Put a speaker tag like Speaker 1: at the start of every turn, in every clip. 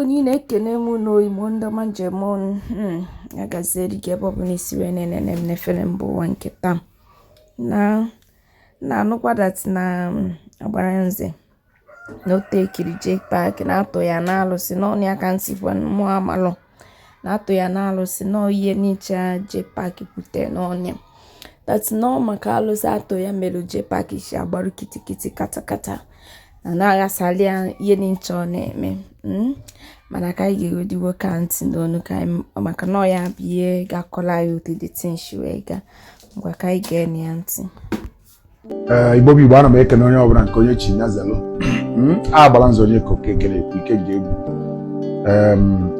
Speaker 1: Igbo niile, ekene m unu. Igbo ndị ọma, njem ọnụ ya gaziere gị ebe ọ bụla isi wee na-enene m n'efere mba ụwa nke taa. Na na-anụkwa that na agbara nze na o tekiri JPAC na-atụ ya n'alụsị n'ọnụ ya ka nsikwa mmụọ amalụ na-atụ ya n'alụsị nọọ ihe nicha JPAC kwute n'ọnụ ya that nọọ maka alụsị atụ ya mere JPAC si agbaru kitikiti katakata na na-aghasali ya ihe nicha ọ na-eme. Mana ka anyị ga-egodi nwoke a ntị n'onu ka anyị maka na ọ ya bụ ihe ga-akọla anyị otu the thing si wee gaa. Ngwa, ka anyị gee ya ntị.
Speaker 2: Ee, Igbo bụ Igbo, ana m ekene onye ọbụla nke onye chi ya zelụ. Agbara nzọ onye ka okeke na-ekwu ike nje egwu.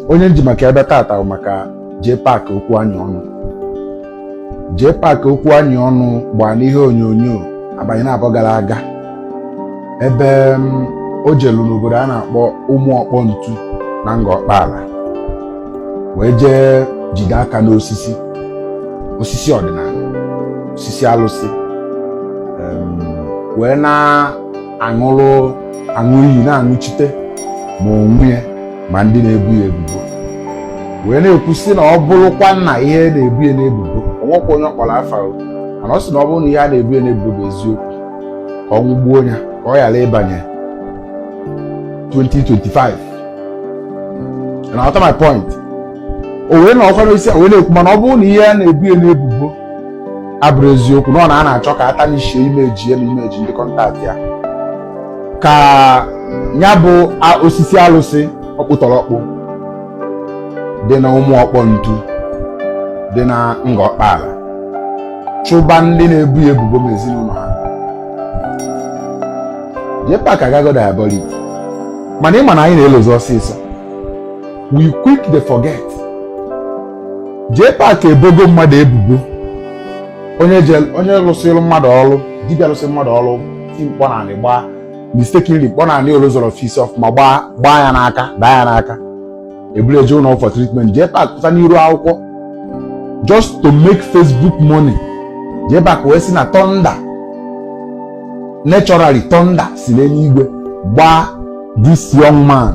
Speaker 2: Onye nji maka ebe tata bụ maka JPAC okwu anya ọnụ. JPAC okwu anya ọnụ gbaa n'ihe onyonyo abanye na abụọ gara aga ebe o jelu n'obodo a na-akpọ ụmụ ọkpọ ntu na Ngor Okpala wee jee jide aka n'osisi, osisi ọdịnala, osisi alụsị, wee na-aṅụrụ aṅụ iyi, na-aṅụchite ma onwe ya ma ndị na-ebu ya ebubo, wee na-ekwu sị na ọ bụrụkwa na ihe na-ebu ya n'ebubo, onwekwa onye ọ kpọrọ afa o, mana ọ sị na ọ bụrụ na ihe a na-ebu ya n'ebubo bụ eziokwu, ka ọ nwụgbuo ya, ka ọ ghara ịbanye 2025. Na ghọta my point? O wee na ọkwa n'isi a wee na-ekwu, mana ọ bụrụ na ihe a na-ebu ya n'ebubo abụrụ eziokwu, na ọ na a na-achọ ka atanishie image ya na image ndị contact ya, ka ya bụ osisi alụsị ọkpụtọrọkpụ dị na ụmụ ọkpọ ntu dị na Ngor Okpala chụba ndị na-ebu ya ebubo ma ezinụlọ ha. JPAC agago diabolic, mana ịma na anyị na-elozi ọsịsọ, we quick dey forget. JPAC ebogo mmadụ ebubo, onye je onye lụsịrị mmadụ ọrụ, dibịa lụsịrị mmadụ ọrụ, ti mkpọ naanị gbaa mistakenly mkpọ naanị olozoro ọfisi ọfụma, gbaa gbaa ya n'aka, daa ya n'aka, eburu eje ụlọ for treatment. JPAC pụta n'iru akwụkwọ just to make Facebook money. JPAC wee sị na thunder, naturally thunder si n'eluigwe gbaa this young man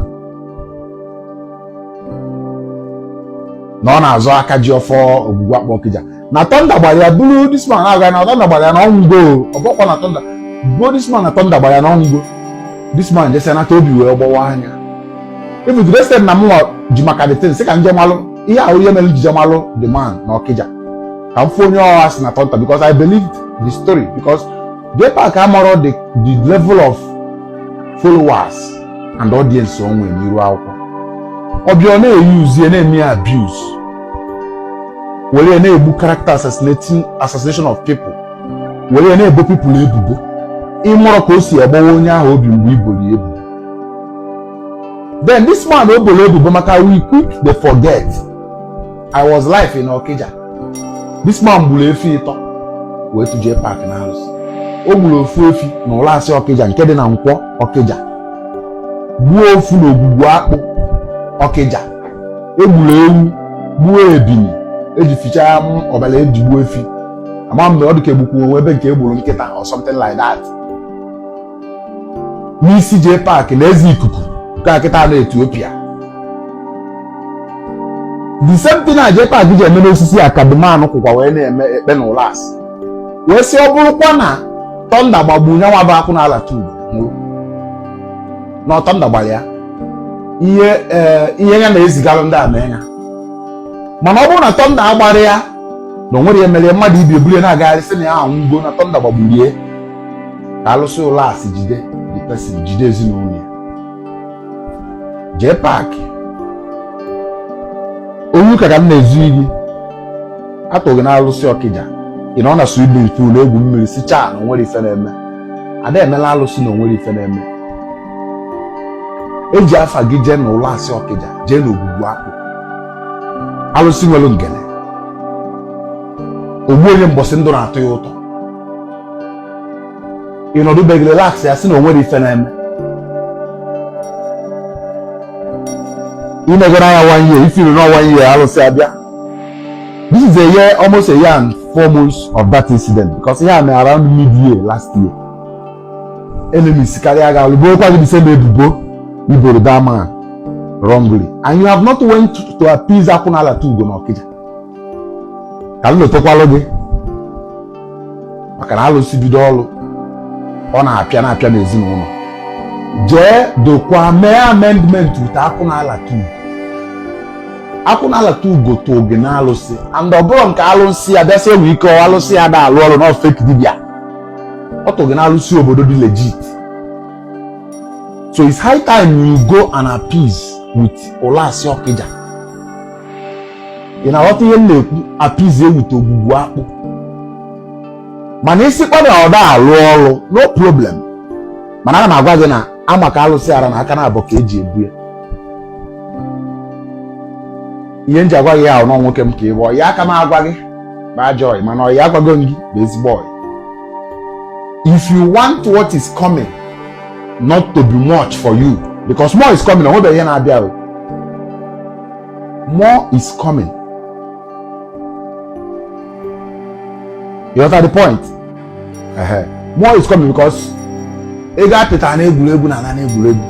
Speaker 2: na ọ na-azọ aka ji ọfọ ogbugbu akpọ Ọkịja, na thunder gbara ya buru this man na-aga, na thunder gbara ya na ọnwụgo. Ọbọkwa na thunder gbuo this man, na thunder gbara ya na ọnwụgo. This man jesi nata obi wee gbawa anya. If the rest na mụnwa ji maka the thing sị ka nje malụ ihe ahụ, ihe mere njije malụ the man na Ọkịja, ka m fụ onye ọha si na thunder, because I believed the story, because JPAC amarọ the level of followers and audience o nwere n'iru akwụkwọ. Ọbịa ọ na-eyuzie na-eme ya abuse, were ya na-egbu character assassination of people, were ya na-ebo people ebubo. Ịmụrọ ka o si agbawa onye ahụ obi mgbe iboro ya ebubo. Then this man o boro ebubo, maka we quick dey forget, I was live in Okija. This man gburu efi ịtọ wee tụjee park na alụsị. O gburu ofu efi na ụlọ asị Okija nke dị na Nkwọ Okija, gbuo ofu na ogbugbu akpụ Okija, egburu ewu, gbuo ebini eji fichaa ọbara eji gbuo efi. Ama mgbe ọ dị ka egbukwu onwe ebe nke egburu nkịta or something like that n'isi JPAC na eze ikuku nke a kịta na Ethiopia. The same thing na JPAC ji eme n'osisi akadumanụ kwụkwa wee na-eme ekpe na ụlọ asị, wee sị ọ bụrụkwa na thunder gbagbu nyanwa bụ akwụ n'ala tubu nwụrụ na thunder gbara ya, ihe ee ihe ya na-ezigalụ ndị a mee ya. Mana ọ bụrụ na thunder agbara ya, na o nwere ihe mere mmadụ ibi eburu ya na-agagharị sị na ya anwụgo, na thunder gbagburie, ka alụsị ụlọ asị jide the person, jide ezinụlọ ya. JPAC, onye ụka ka m na-ezu gị atụghị na alụsị Ọkịja. Ị nọ na swimming pool egwu mmiri, sichaa na onwere ife na-eme. Ada emela alụsị na onwere ife na-eme. Eji afa gị jee n'ụlọ asị Ọkịja, jee n'ogbugbu akpụ, alụsị nwere ngele ogbu onye mbọsị ndụ na-atọ ya ụtọ. Ị nọdụbeghị relax ya sị na onwere ife na-eme. Imegoro anya one year, ifiri na one year alụsị abịa. This is a year, almost a year and 4 months of that incident, because ihe a mere around mid-year last year. Enemies karịa ga alụ bụrụkwa gị the same ebubo iboro that man. Wrongly, and you have not went to appease Akwụna Ugo na Ọkịja. Ka m lotekwalụ gị, maka na alụsị bido ọlụ, ọ na-apịa na-apịa n'ezinụlọ. Jee dokwa, mee amendment with Akwụna Ugo. Akwụna Ugo tụ gị na alụsị, and ọ bụrụ nke alụsị ya bịasị enwe ike ọ alụsị ya da alụ ọrụ na fake dibịa. Ọ tụ gị na alụsị obodo dị legit. So it's high time you go and appease with Ụlasị Ọkịja. Ị na-aghọta ihe m na-ekwu? Appease with Ogbugbu Akpụ. Mana isikwa na ọ da alụ ọrụ, no problem. Mana ana m agwa gị na ama ka alụsị ara na aka na abụọ ka eji ebu ya. Ihe m ji agwa gị ya ahụ nọ, nwoke m, ka ị bụ ya aka m agwa gị bụ ajọ ọyị, mana ọ ya agwago m gị bụ ezigbo ọyị. If you want what is coming not to be much for you, because more is coming. Onwebeghị ihe na-abịa o. More is coming. You got the point? Ehe. More is coming, because ego apịtara na egwuregwu na ala na egwuregwu,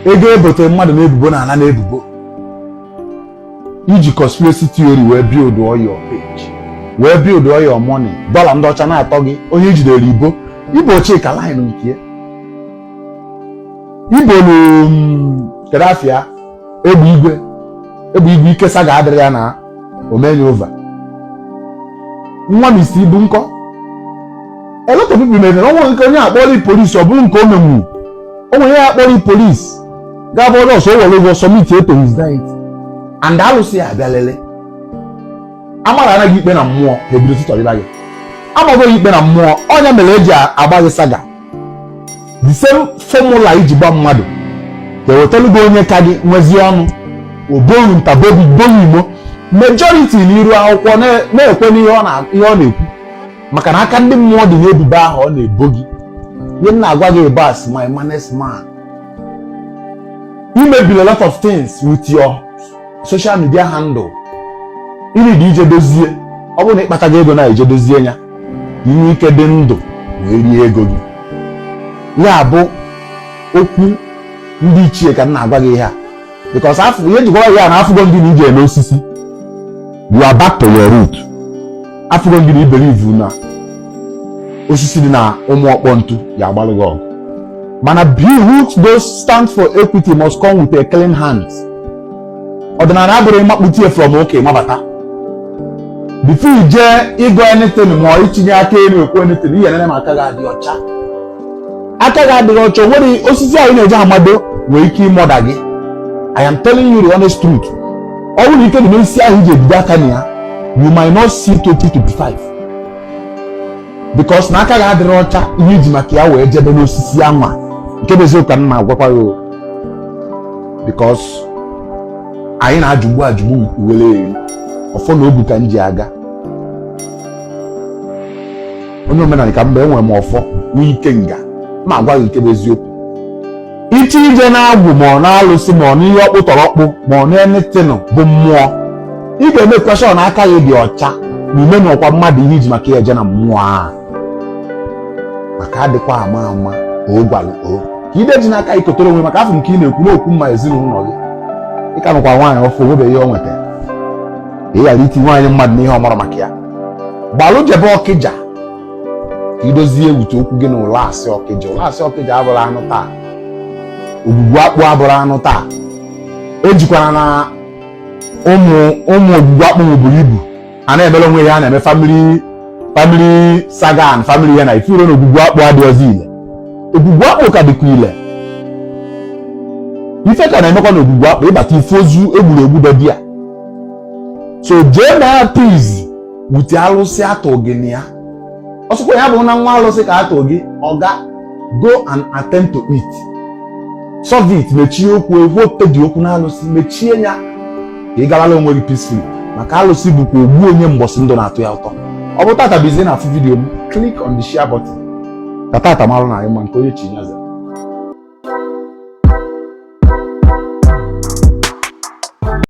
Speaker 2: ego ebotere mmadụ na ebubo na ala na ebubo. Iji conspiracy theory wee build all your page, wee build all your money, dọla ndị ọcha na-atọ gị. Onye ijidere ibo ibo Chika line nke ya ibo kedu afịa egbe igwe, egbe igwe ikesa ga-adịrị ya na omenye over nwa Mr. Ibu nkọ. A lot of people mere onwe nke onye akpọrọ polisi, ọ bụrụ nke o menwu o nwere ya akpọrọ polisi ga-abụ onye ọsọ o were ụgwọ submit to his diet and alụsị ya abịa lele. Amara anaghị ikpe na mmụọ, ha ebido tụtọrịba gị. Amaghị ikpe na mmụọ, ọnya mere eji agba gị saga. The same formula iji gba mmadụ ka ewetelu gị onye ka gị nwezie ọnụ oboru nta bobi boru imo. Majority n'iru akwụkwọ na-ekwe n'ihe ọ na-ekwu, maka na aka ndị mmụọ dị n'ebubo ahụ ọ na-ebo gị. Ihe m na-agwa gị ebe as my honest man, you mebiri a lot of things with your social media handle. Iri ije dozie, ọ bụrụ na ịkpata gị ego na ije dozie ya, inwe ike dị ndụ wee rie ego gị. Ya bụ okwu ndị ichie ka m na-agwa gị ihe a, because afọ ihe njikwa ya na afụgo ndị na ije n'osisi. You are back to your root. Afụgo ndị na iberivu na osisi dị na ụmụ ọkpọ ntu ya agbalụ gị ọgụ. Mana be who those stand for equity must come with a clean hand. Ọdịnala abụrụ ịmakputie from ụka ịmabata before ije ịgụ anything ma ọ itinye aka elu ekwu anything. Ihe nene ma aka gị adị ọcha, aka gị adịghị ọcha, nwere osisi anyị na-eji amado nwere ike ịmọda gị. I am telling you the honest truth. Ọ bụrụ na ike dị n'osisi ahụ iji ebido aka na ya, you might not see 2025, because na aka gị adịrị ọcha. Ihe iji maka ya wee jebe n'osisi anwa, nke bụ eziokwu ka m na-agwakwa ya o, because anyị na-ajụgbu ajụgbu were eri ọfọ na ogu ka m ji aga. Onye omenala ka mgbe enwere m ọfọ n'ike nga ma agwa gị nke bụ eziokwu. Iche ije na-agwụ ma ọ na-alụsị ma ọ n'ihe ọkpụ tọrọ ọkpụ ma ọ na-anything bụ mmụọ, ị ga-eme kweshọn aka gị dị ọcha na ime na ọkwa mmadụ ihe iji maka ya eje na mmụọ a, maka adịkwa ama ama o gwalụ o ka ide ji n'aka ikotere onwe maka afọ nke ị na-ekwu n'okwu mma ezinụlọ gị. Ị ka nụkwa nwaanyị ọfụ, onwebeghị ihe o nwetara. Ka ị ghara iti nwaanyị mmadụ n'ihe ọ mara maka ya, gbalụ jebe Ọkịja ka idozie ewute okwu gị na Ụlasị Ọkịja. Ụlasị Ọkịja abụrụ anụ taa, Ogbugbu Akpụ abụrụ anụ taa. Ejikwana na ụmụ ụmụ Ogbugbu Akpụ nweburu ibu a na-emere onwe ya, a na-eme family family saga and family ya na ifuro na Ogbugbu Akpụ adịghịzi ile. Ogbugbu Akpụ ka dịkwa ile. Ife ka na-emekwa na Ogbugbu Akpụ, ịbata ife ozu egburu egbu dọdi ya. So jee mee appease with alụsị atụ gị na ya. Ọsọkwa ya bụ na nwa alụsị ka atụ gị, ọga, go and attend to it, solve it. Mechie okwu egwu otedi okwu na alụsị, mechie ya ka ị gawala onwe gị peacefully, maka alụsị bụkwa ogbu onye mgbọsị ndụ na-atụ ya ụtọ. Ọ bụ tata bizie na afụ video m, click on the share button ka tata marụ na anyị ma nke onye chi ya zere.